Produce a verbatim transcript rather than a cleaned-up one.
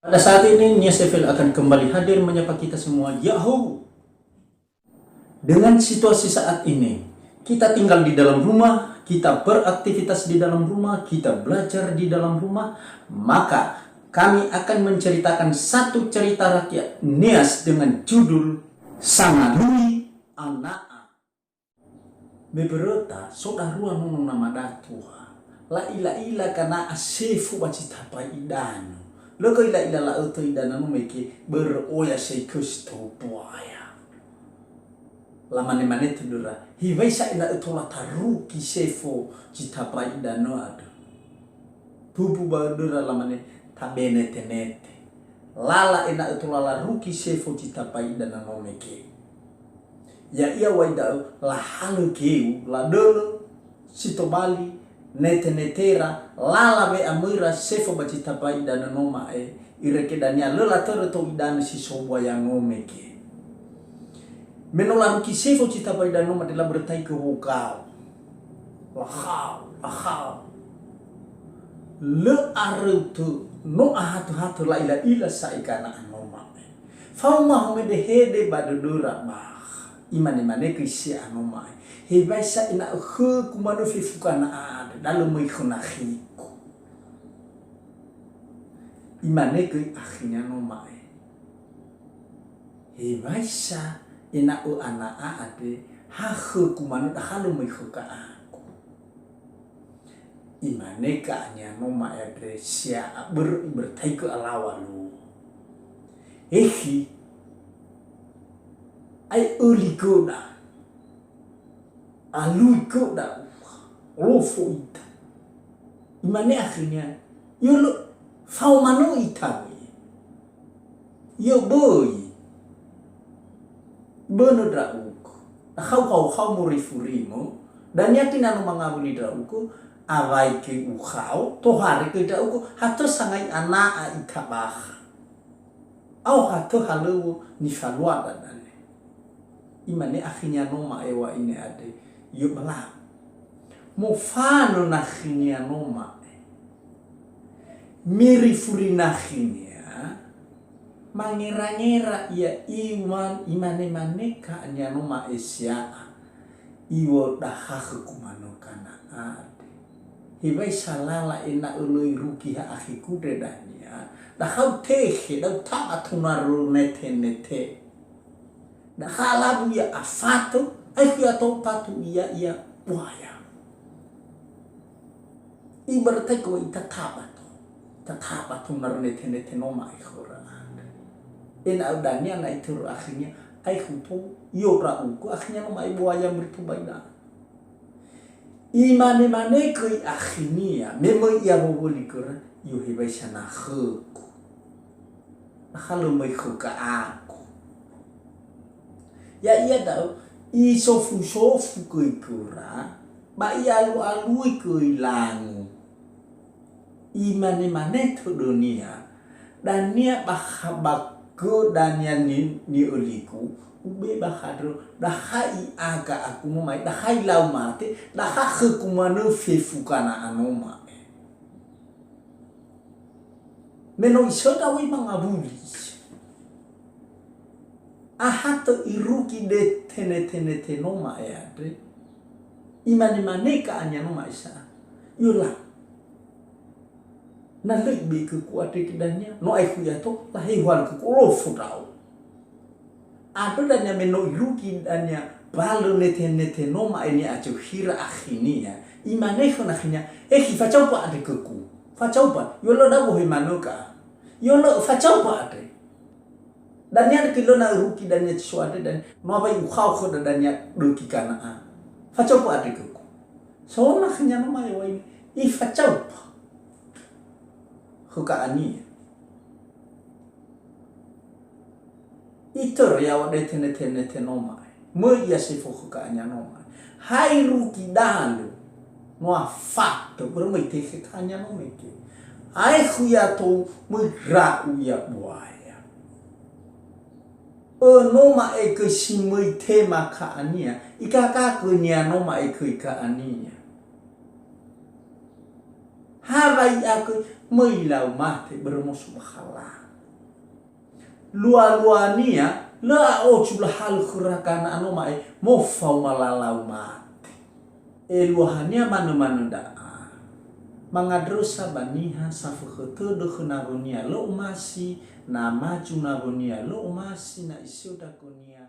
Pada saat ini, Nias F L akan kembali hadir menyapa kita semua. Yahoo! Dengan situasi saat ini, kita tinggal di dalam rumah, kita beraktivitas di dalam rumah, kita belajar di dalam rumah, maka kami akan menceritakan satu cerita rakyat Nias dengan judul Sangalui Ana'a. Me böröta, so darua nono namada tua. La'ila-ila gana'a sefo ba zi tapai idanö. Lö göi la'ila la'ötö idanö no mege börö oya saikösi tou buaya. Lamane-mane tödöra, "Hewisa ena'ö tola tarugi sefo zi tapai idanö andrö?" Tumbu ba döra lamane, "Tabe nete-nete. Lala ena'ö tola larugi sefo zi tapai idanö no mege." Ya'ia wai da'ö lahalö geu, ladölö si tobali nete-netera, lala we'amöira sefo ba zi tapai idanö no ma'e, irege dania lö latörö tou idanö si so buaya no mege. Me no larugi sefo zi tapai idanö no ma'e, labörötaigö wogao. Lahau, lahau. Lö aröu tö, no ahatö-hatö la'ila-ila sa'ae gana'a no ma'e. Faoma homede-hede ba dödöra bakha. Imane-mane göi si ano ma'e, "Hewisa ena'ö khögu manö fefu gana'a andrö, da lö möi khö nakhigu." Imane göi akhinia no ma'e, "Hewisa ena'ö ana'a andre, ha khögu manö, da ha lö möi khö ga'agu." Imane ga'ania no ma'e andre sia'a börö ibörötaigö alaŵa luo. "Ekhi, ae öli göda, alui göda, olofo ita." Imane akhinia, "Yolö, fao manö ita wöi." "Yö böi. Bönö ndra'ugö. Dakhau hau-hau morifurimo, dania göi na no mangawuli ndra'ugö, awai göi ukhao, tohare göi ndra'ugö, hatö sangai ana'a ita bakha. Ao hatö halöŵö nifaluada dania." Imane akhinia no ma'e wa'ine andre, "Yö bala." Mofanö nakhinia no ma'e. Mirifuri nakhinia, mangera-ngera ia iwan, imane-mane ga'ania no ma'e sia'a, "Iŵa'ö da ha khögu manö gana'a andre. Hewisa lala ena'ö lö irugi ha akhigu andre dania, dakhau tekhe, da'u taba tou narö nete-nete. Da ha labu ia afatö, aekhu ia tou patu ia, ia buaya." Ibörötaigö wai itataba tou. Itataba tou narö nete-nete no ma'e khöra andre. Ena'ö dania na itörö akhinia, aekhu tou, yö ndra'ugö, akhinia no ma'e buaya meritu ba idanö. Imane-mane göi akhinia, me möi ia wowöli göra, "Yö hewisa na khögu. Akha lö möi khö ga'agu." Ya'ia da'ö, isofu-sofu göi göra, ba i'alu-alui göi langu. Imane-mane tödönia, "Dania bakha ba gö dania ni-, ni'öligu, ube bakha ndrö, dakhai aga aku no ma'e, dakhai lau mate, dakha khögu manö fefu gana'a no ma'e." Me no isöndra wai mangawuli. Ahatö irugi nete-nete no ma'e andre, imane-mane ga'ania no ma'e sia'a, "Yö la. Na lö ibe'e khögu andre dania, no aekhu ia tou, lahewu halö khögu, olofo ndra'o." Andrö dania me no irugi dania mbalö nete-nete no ma'e ni'azökhira akhinia, imane khö nakhinia, "Ekhi, facaopa andre khögu. Facaopa, yolö da wohe manö ga'a. Yolö, facaopa andre. Dania andre göi lö na örugi dania zi so andre dania, no awai ukhao khöda dania dögi gana'a. Facaopa andre khögu." So nakhinia no ma'e wai, ifacaopa khö ga'ania. Itörö ya'ia nete-nete no ma'e. Möi ia sefo khö ga'ania no ma'e. Ha irugi dalö, no afatö, börö möi tekhe ga'ania no mege. Aekhu ia tou, möi ndra'u ia buaya. Ö no ma'e göi si möi tema ga'ania, ikaka göi nia no ma'e göi ga'ania. Ha wai agöi möi lau mate börö moso bakha langu. Lua-luania lö a'ocu lahalö khöra Kana'ano ma'e mofaoma lalau mate. Eluahania manö-manö da'a. Mangandrösa ba niha safökhö tödö khö nawönia lö omasi, na maju nawönia lö omasi, na isöndra khönia